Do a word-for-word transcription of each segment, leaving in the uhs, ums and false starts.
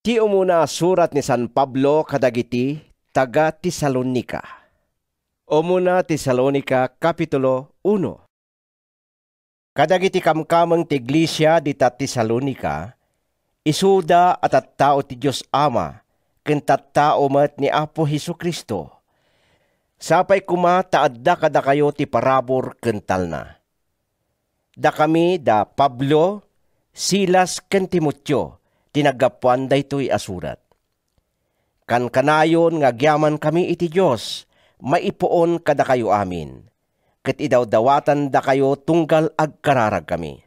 Ti umuna a surat ni San Pablo kadagiti taga-Tesalonica. Umuna Tesalonica, Kapitulo uno. Kadagiti kamkameng ti iglesia dita Tesalonica, isuda a tattao ti Dios Ama ken tattao met ni Apo Jesu-Cristo. Sapay koma ta adda kadakayo ti parabur ken talna. Dakami da Pablo, Silas, ken Timoteo ti naggapuan daytoy a surat. Kankanayon nga agyamankami iti Dios maipuon kadakayo amin, ket idawdawatandakayo tunggal agkararagkami.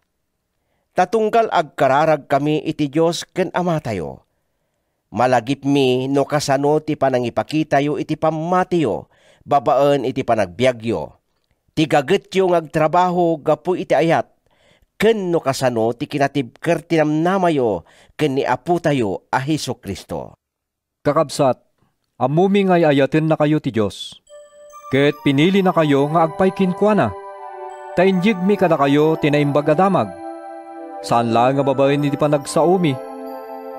Ta tunggal agkararagkami iti Dios ken Amatayo, malagipmi no kasano ti panangipakitayo iti pammatiyo babaen iti panagbiagyo, ti gagetyo nga agtrabaho gapu iti ayat, ken no kasano ti kinatibker ti namnamayo ken ni Apotayo a Jesu-Cristo. Kakabsat, ammomi nga ay-ayatennakayo ti Dios, ket pinilinakayo nga agpay kenkuana. Ta inyegmi kadakayo ti Naimbag a Damag, saan laeng nga babaen iti panagsaomi,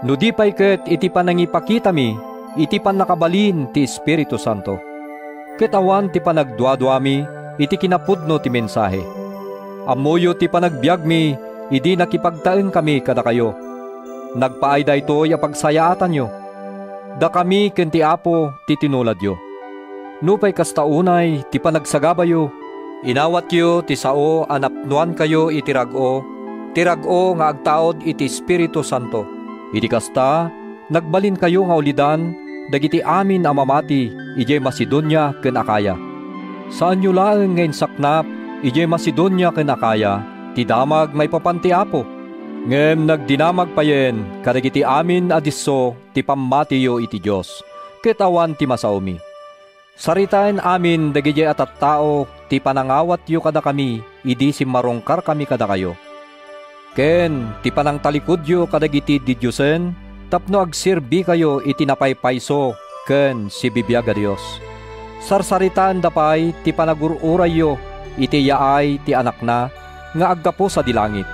no di pay ket iti panangipakitami iti pannakabalin ti Espiritu Santo, ket awan ti panagduaduami iti kinapudno ti mensahe. Ammoyo ti panagbiagmi idi nakipagtaengkami kadakayo. Nagpaay daytoy a pagsayaatanyo. Dakami ken ti Apo ti tinuladyo. Nupay kasta unay ti panagsagabayo, inawatyo ti sao a napnoankayo iti rag-o, ti rag-o nga agtaud iti Espiritu Santo. Iti kasta, nagbalinkayo nga ulidan dagiti amin a mamati idiay Macedonia ken Acaya. Saanyo laeng nga insaknap idiay Macedonia ken Acaya ti damag maipapan ti Apo, ngem nagdinamag payen kadagiti amin a disso ti pammatiyo iti Dios, ket awan ti masaomi. Saritaen amin dagidiay a tattao ti panangawatyo kadakami idi simmarungkarkami kadakayo, ken ti panangtalikudyo kadagiti didiosen tapno agserbikayo iti napaypayso ken sibibiag a Dios. Sarsaritaenda pay ti panagur-urayyo iti yaay ti Anakna nga aggapu sadi langit.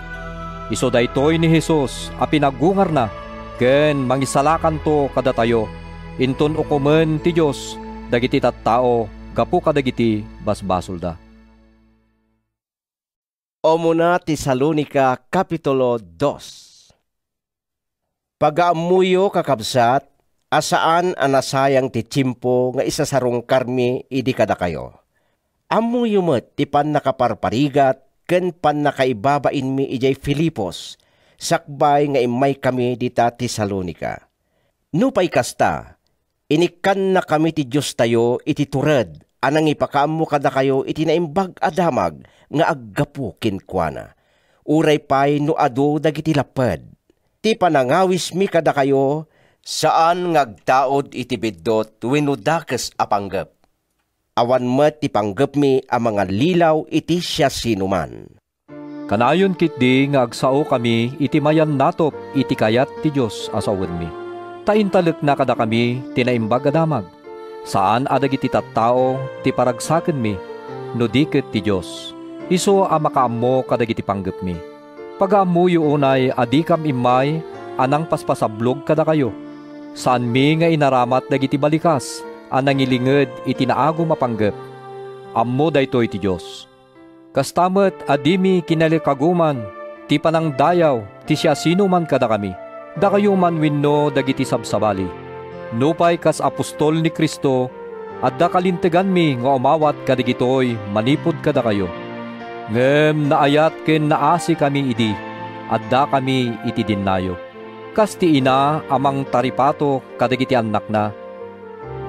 Isu daytoy ni Jesus a pinagungarna ken mangisalakanto kadatayo inton ukomen ti Dios dagiti tattao gapu kadagiti basbasolda. Umuna Tesalonica, Kapitulo dos. Pagaammoyo, kakabsat, a saan a nasayang ti tiempo nga isasarungkarmi idi kadakayo. Ammoyo met ti pannakaparparigat ken pannakaibabainmi idiay Filipos, sakbay nga immaykami dita Tesalonica. Nupay kasta, inikkannakami ti Diostayo iti tured a nangipakaammo kadakayo iti Naimbag a Damag nga aggapu kenkuana, uray pay no adu dagiti lapped. Ti panangawismi kadakayo saan nga agtaud iti biddut wenno dakes a panggep. Awan met ti panggepmi a mangallilaw iti siasinoman. Kanayon ketdi nga agsaokami iti mayannatop iti kayat ti Dios a sawenmi, ta intalekna kadakami ti Naimbag a Damag. Saan a dagiti tattao ti paragsakenmi, no di ket ti Dios, isu a makaammo kadagiti panggepmi. Pagaammoyo unay a dikam immay a nangpaspasablog kadakayo. Saanmi nga inaramat dagiti balikas a nangilinged iti naagum a panggep. Ammo daytoy ti Dios. Kasta met a dimi kinalikaguman ti panangdayaw ti siasinoman kadakami, dakayo man wenno dagiti sabsabali. Nupay kas apostol ni Cristo, adda kalinteganmi nga umawat kadagitoy manipud kadakayo. Ngem naayat ken naasikami idi addakami iti dennayo, kas ti ina a mangtaripato kadagiti annakna.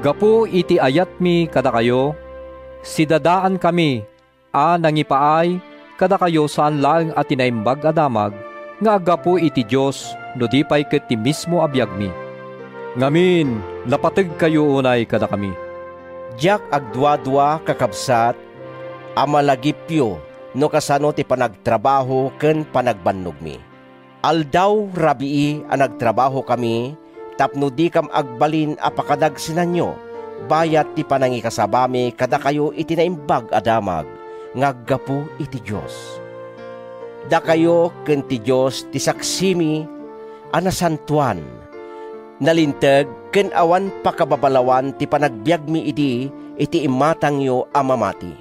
Gapu iti ayatmi kadakayo, sidadaankami a nangipaay kadakayo saan laeng a ti Naimbag a Damag nga aggapu iti Dios no di pay ket ti mismo a biagmi. Ngamin, napategkayo unay kadakami. Diak agduadua, kakabsat, a malagipyo no kasano ti panagtrabaho ken panagbannogmi. Aldaw rabii a nagtrabahokami tapno dikam agbalin a pakadagsenanyo bayat ti panangikasabami kadakayo iti Naimbag a Damag nga aggapu iti Dios. Dakayo ken ti Dios ti saksimi a nasantoan, Nalinteg ken awan pakababalawan ti panagbiagmi idi iti imatangyo a mamati.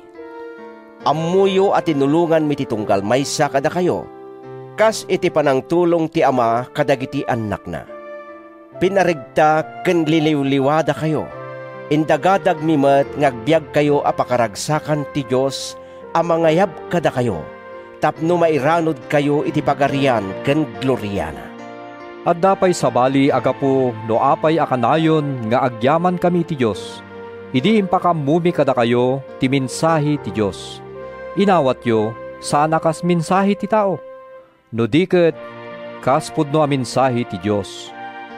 Ammoyo a tinulonganmi ti tunggal maysa kadakayo, kas iti panangtulong ti Ama kadagiti annakna. Pinaregta ken liliwliwadakayo. Indagadagmi met nga agbiagkayo a pakaragsakan ti Dios a mangayab kadakayo, tapno mairanudkayo iti pagarian ken gloriana. Adda pay sabali a gapu no apay a kanayon nga agyamankami iti Dios, idi impakaammomi kadakayo ti mensahe ti Dios. Inawatyo, saan a kas mensahe ti tao, no di ket kas pudno a mensahe ti Dios.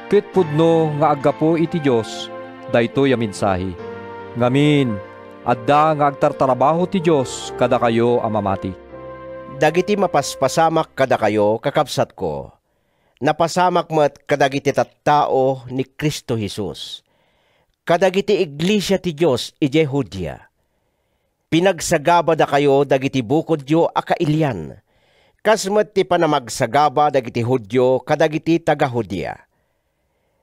Ket pudno nga aggapu iti Dios daytoy a mensahe. Ngamin, adda nga agtartrabaho ti Dios kadakayo a mamati. Dagiti mapaspasamak kadakayo, kakabsatko, napasamak met kadagiti tattao ni Cristo Jesus, kadagiti iglesia ti Dios idiay Judea. Pinagsagabadakayo dagiti bukodyo a kailian, kas met ti panamagsagaba dagiti Judio kadagiti taga-Judea.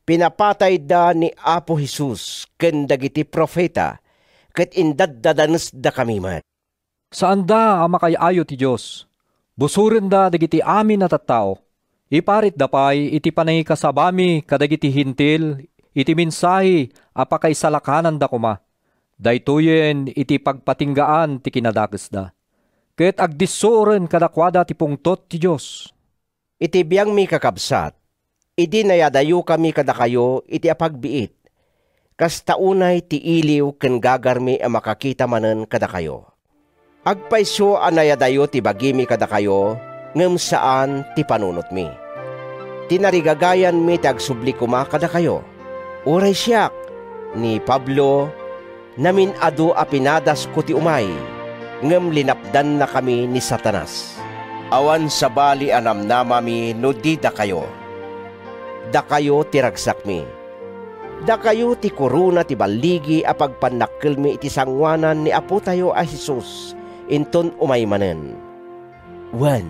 Pinapatayda ni Apo Jesus ken dagiti profeta, ket indaddadanesdakami met. Saanda a makaay-ayo ti Dios. Busorenda dagiti amin a tattao. Iparitda pay iti panangikasabami kadagiti Hentil iti mensahe a pakaisalakananda koma. Daytoyen iti pagpatinggaan ti kinadakesda. Ket agdissuoren kadakuada ti pungtot ti Dios. Iti biangmi, kakabsat, idi nayadayokami kadakayo iti apagbiit, kasta unay ti iliw ken gagarmi a makakita manen kadakayo. Agpayso a nayadayo ti bagimi kadakayo, ngem saan ti panunotmi. Tinarigagayanmi ti agsubli koma kadakayo. Uray siak, ni Pablo, namin-adu a pinadasko ti umay, ngem linapdannakami ni Satanas. Awan sabali a namnamami no di dakayo. Dakayo ti ragsakmi. Dakayo ti korona ti balligi a pagpannakkelmi iti sangoanan ni Apotayo a Jesus inton umay manen. Wen,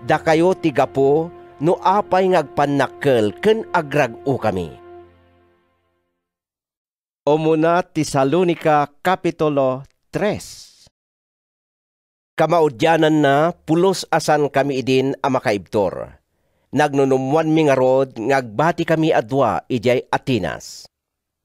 dakayo ti gapu no apay nga agpannakkel ken agrag-okami. Umuna Tesalonica, Kapitulo tres. Kamaudiananna, pulos a saankami idin a makaibtur. Nagnunummoanmi ngarud nga agbatikami a dua idiay Atenas.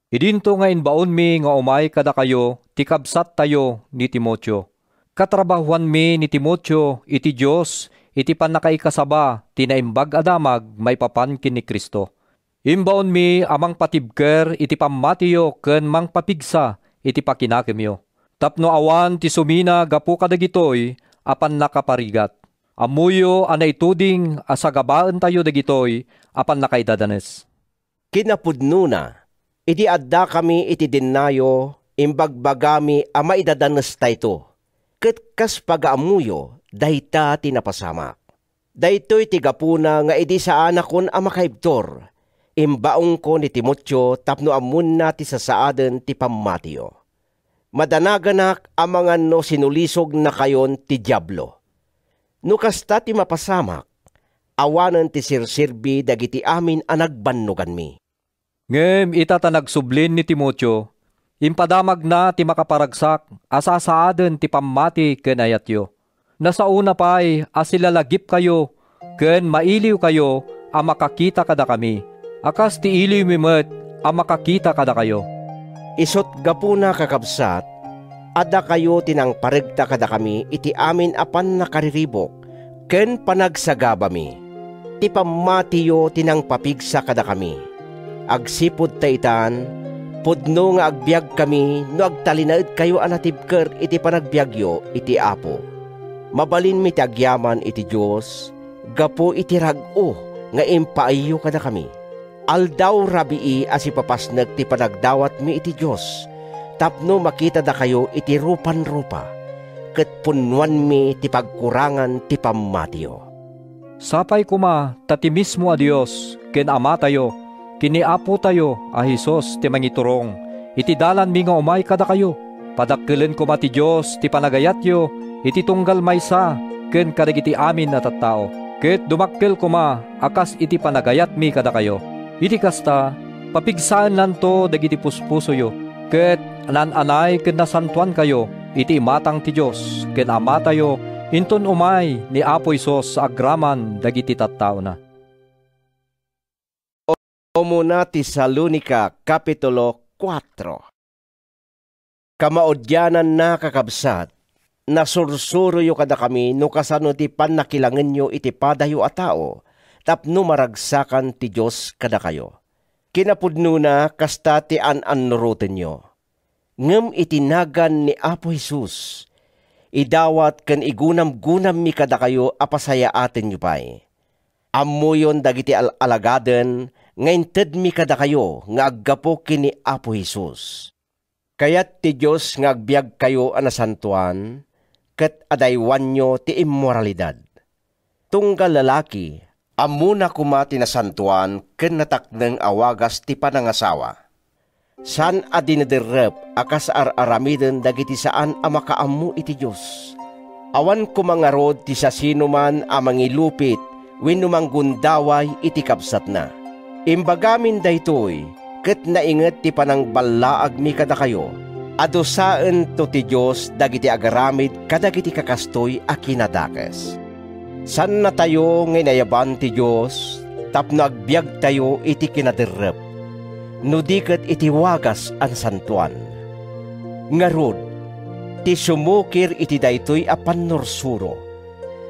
Idinto nga imbaonmi nga umay kadakayo ti kabsattayo ni Timoteo. Katrabahoanmi ni Timoteo iti Dios iti pannakaikasaba ti Naimbag a Damag maipapan ken ni Cristo. Imbaonmi a mangpatibker iti pammatiyo ken mangpapigsa iti pakinakemyo, tapno awan ti sumina gapu kadagitoy a pannakaparigat. Ammoyo a naituding a sagabaentayo dagitoy a pannakaidadanes. Kinapudnona, idi addakami iti dennayo, imbagbagami a maidadanestayto, ket kas pagaammoyo, dayta ti napasamak. Daytoy ti gapuna nga idi saanakon a makaibtur, imbaonko ni Timoteo tapno ammonna ti sasaaden ti pammatiyo. Madanaganak amangan no sinulisognakayon ti Diablo. No kasta ti mapasamak, awanen ti serserbi dagiti amin a nagbannoganmi. Ngem ita ta nagsublin ni Timoteo, impadamagna ti makaparagsak a sasaaden ti pammati ken ayatyo. Nasaona pay a silalagipkayo ken mailiwkayo a makakita kadakami, a kas ti iliwmi met a makakita kadakayo. Isut' gapuna, kakabsat, a dakayo ti nangparegta kadakami iti amin a pannakariribuk ken panagsagabami. Ti pammatiyo ti nangpapigsa kadakami. Agsipud ta itan, pudno nga agbiagkami no agtalinaedkayo a natibker iti panagbiagyo iti Apo. Mabalinmi ti agyaman iti Dios gapu iti rag-o nga impaayyo kadakami. Aldaw rabii a sipapasnek ti panagdawatmi iti Dios tapno makitadakayo iti rupanrupa, ket punnoanmi ti pagkurangan ti pammatiyo. Sapay koma ta ti mismo a Dios ken Amatayo ken ni Apotayo a Jesus ti mangiturong iti dalanmi nga umay kadakayo. Padakkelen koma ti Dios ti panagayatyo iti tunggal maysa ken kadagiti amin a tattao, ket dumakkel koma a kas iti panagayatmi kadakayo. Iti kasta, papigsaennanto dagiti puspusoyo, ket naan-anay ken nasantoankayo iti imatang ti Dios ken Amatayo inton umay ni Apo Jesus agraman dagiti tattaona. Umuna Tesalonica, Kapitulo kuatro. Kamaudiananna, kakabsat, nasursuroyo kadakami no kasano ti pannakilangenyo iti padayo a tao tapno maragsakan ti Dios kadakayo. Kinapudnona, kasta ti an-annurotenyo. Ngem iti nagan ni Apo Jesus, idawat ken igunamgunammi kadakayo a pasayaatenyo pay. Ammoyon dagiti al-alagaden nga intedmi kadakayo nga aggapu ken ni Apo Jesus. Kayat ti Dios nga agbiagkayo a nasantoan ket adaywanyo ti immoralidad. Tunggal lalaki, ammona koma ti nasantoan ken natakneng a wagas ti panangasawa. Saan a dinederrep a kas ar-aramiden dagiti saan a makaammo iti Dios. Awan koma ngarud ti siasinoman a mangilupit wenno manggundaway iti kabsatna. Imbagamin daytoy ket nainget ti panangballaagmi kadakayo a dusaento ti Dios dagiti agaramid kadagiti kakastoy a kinadakes. Saannatayo nga inayaban ti Dios tapno agbiagtayo iti kinaderrep, no di ket iti wagas a nasantoan. Ngarud, ti sumukir iti daytoy a pannursuro,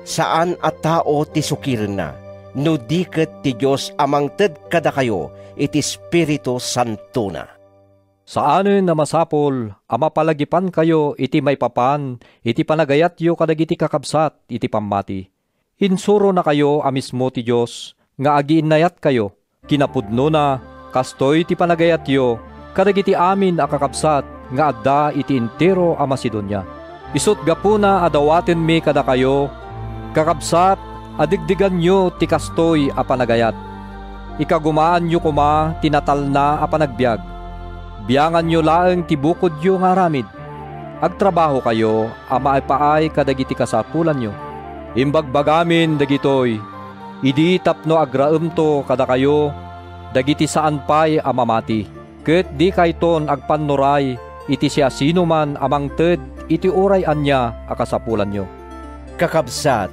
saan a tao ti sukirenna, no di ket ti Dios a mangted kadakayo iti Espiritu Santona. Saanen a masapul a mapalagipankayo iti maipapan iti panagayatyo kadagiti kakabsat iti pammati. Insuronakayo a mismo ti Dios nga agiinnayatkayo. Kinapudnona, kastoy ti panagayatyo kadagiti amin a kakabsat nga adda iti entero a Macedonia. Isut' gapuna a dawatenmi kadakayo, kakabsat, a degdeganyo ti kastoy a panagayat. Ikagumaanyo koma ti natalna a panagbiag. Bianganyo laeng ti bukodyo nga aramid. Agtrabahokayo a maipaay kadagiti kasapulanyo. Imbagbagamin dagitoy idi tapno agraemto kadakayo dagiti saan pay a mamati, ket dikayton agpannuray iti siasinoman a mangted iti uray ania a kasapulanyo. Kakabsat,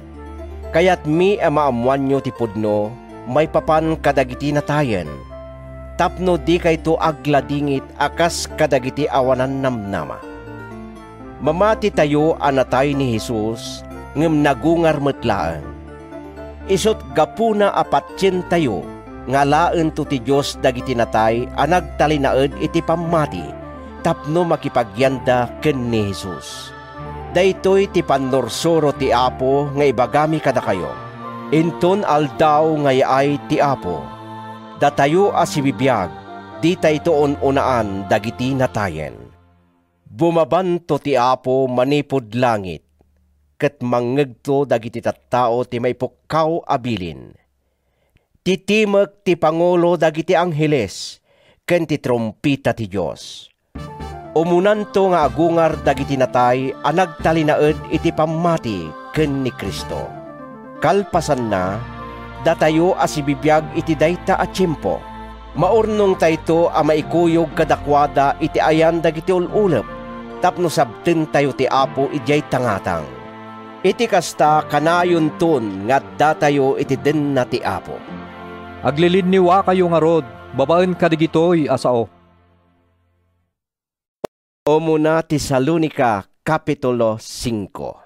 kayatmi a maammoanyo ti pudno maipapan kadagiti natayen, tapno dikayto agladingit a kas kadagiti awanan namnama. Mamatitayo a natay ni Jesus, ngem nagungar met laeng. Isut' gapuna a patientayo nga alaento ti Dios dagiti natay a nagtalinaed iti pammati tapno makipagyanda ken ni Jesus. Daytoy ti pannursuro ti Apo nga ibagami kadakayo. Inton aldaw nga yaay ti Apo, datayo a sibibiag, ditayto un-unaan dagiti natayen. Bumabanto ti Apo manipud langit, ket mangngegto dagiti tattao ti maipukkaw a bilin. Titimek ti pangulo dagiti angheles ken ti trumpeta ti Dios. Umunanto nga agungar dagiti natay a nagtalinaed iti pammati ken ni Cristo. Kalpasanna, datayo a sibibiag iti dayta a tiempo, maurnongtayto a maikuyog kadakuada iti ayan dagiti ul-ulep tapno sabtentayo ti Apo idiay tangatang. Iti kasta, kanayonton nga addatayo iti denna ti Apo. Aglilinniwakayo ngarud babaen kadagitoy a sao. Umuna Tesalonica, Kapitulo singko.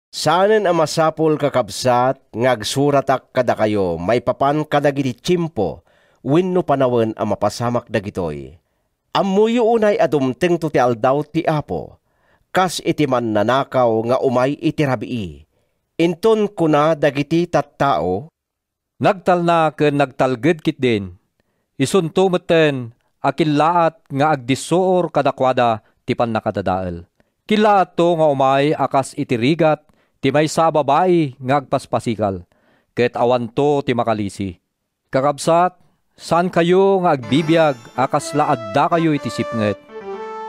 Saanen a masapul, kakabsat, nga agsuratak kadakayo maipapan kadagiti tiempo wenno panawen a mapasamak dagitoy. Ammoyo unay a dumtengto ti aldaw ti Apo, kas iti mannanakaw nga umay iti rabii. Inton kuna dagiti tattao, "Nagtalna ken nagtalged ketdin. Isunto metten a kellaat nga agdissuor kadakuada ti pannakadadael. Kellaatto nga umay a kas iti rigat ti maysa a babai nga agpaspasikal, ket awanto ti makalisi." Kakabsat, saankayo nga agbibiag a kasla addakayo iti sipnget.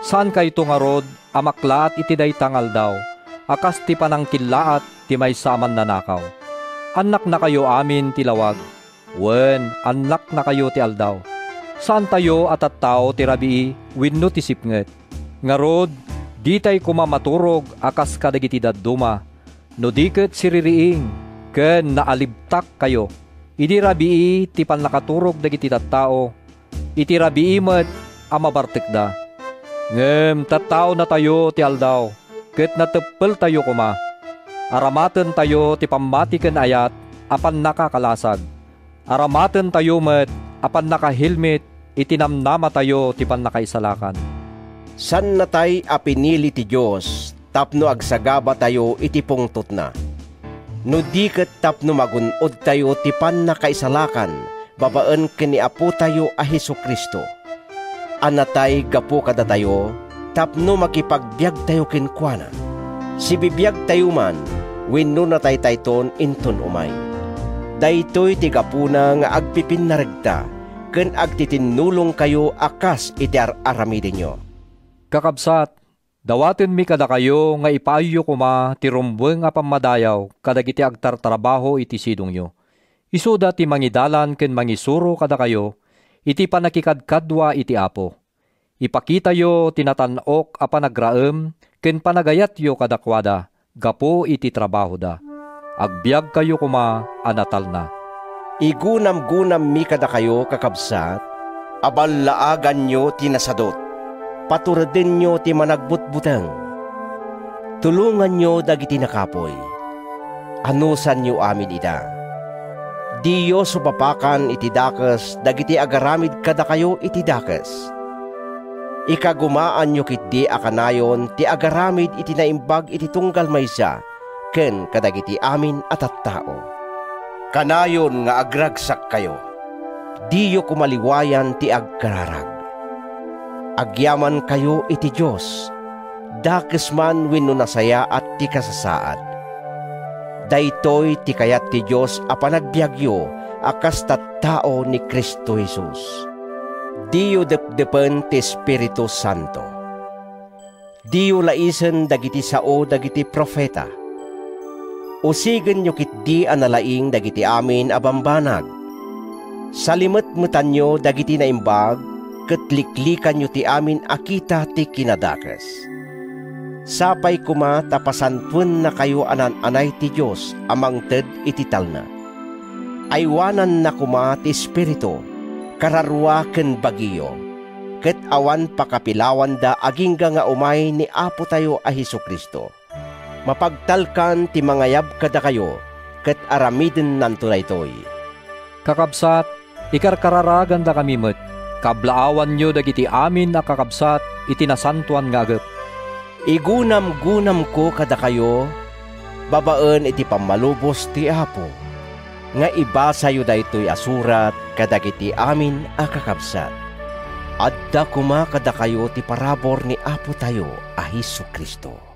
Saankayto ngarud a maklaat iti dayta nga aldaw a kas ti panangkellaat ti maysa a mannanakaw. Annaknakayo amin ti lawag. wen annaknakayo ti aldaw. Saantayo a tattao ti rabii wenno ti sipnget. Ngarud, ditay koma maturog a kas kadagiti dadduma, no di ket siririing ken naalibtakkayo. Idi rabii ti pannakaturog dagiti tattao, iti rabii met a mabartekda. Ngem tattaonatayo ti aldaw, ket nateppeltayo koma. Aramatentayo ti pammati ken ayat a pannakakalasag. Aramatentayo met a pannakahilmit iti namnamatayo ti pannakaisalakan. Saannatay a pinili ti Dios tapno agsagabatayo iti pungtotna, no di ket tapno magun-odtayo ti pannakaisalakan babaen ken ni Apotayo a Jesu-Cristo. Annatay gapu kadatayo tapno makipagbiagtayo kenkuana. Sibibiagtayo man wenno nataytayton inton umay. Daytoy ti gapuna nga agpipinnaregta ken agtitinnulongkayo a kas iti ar-aramidenyo. Kakabsat, dawatenmi kadakayo nga ipaayyo koma ti rummueng a pammadayaw kadagiti agtartrabaho iti sidongyo. Isuda ti mangidalan ken mangisuro kadakayo iti pannakikadkadua iti Apo. Ipakitayo ti natan-ok a panagraem ken panagayatyo kadakuada gapu iti trabahoda. Agbiagkayo koma a natalna. Igunamgunammi kadakayo, kakabsat, a ballaaganyo ti nasadut. Paturedenyo ti managbutbuteng. Tulonganyo dagiti nakapuy. Anusanyo amin ida. Diyo supapakan iti dakes dagiti agaramid kadakayo iti dakes. Ikagumaanyo ketdi a kanayon ti agaramid iti naimbag iti tunggal maysa ken kadagiti amin a tattao. Kanayon nga agragsakkayo. Diyo koma liwayan ti agkararag. Agyamankayo iti Dios, dakes man wenno nasayaat ti kasasaad. Daytoy ti kayat ti Dios a panagbiagyo a kas tattao ni Cristo Jesus. Diyo depdepen ti Espiritu Santo. Diyo laisen dagiti sao dagiti profeta. Usigenyo ketdi a nalaing dagiti amin a bambanag. Salimetmetanyo dagiti naimbag ket liklikanyo ti amin a kita ti kinadakes. Sapay koma ta pasantuennakayo a naan-anay ti Dios a mangted iti talna. Aywananna koma ti Espiritu, kararua ken bagiyo, ket awan pakapilawanda agingga nga umay ni Apotayo a Jesu-Cristo. Mapagtalkan ti mangayab kadakayo, ket aramidennanto daytoy. Kakabsat, ikarkararagandakami met. Kablaawanyo dagiti amin a kakabsat iti nasantoan nga agep. Igunamgunamko kadakayo, babaen iti pammalubos ti Apo, nga ibasayo daytoy a surat kadagiti amin a kakabsat. Adda koma kadakayo ti parabur ni Apotayo a Jesu-Cristo.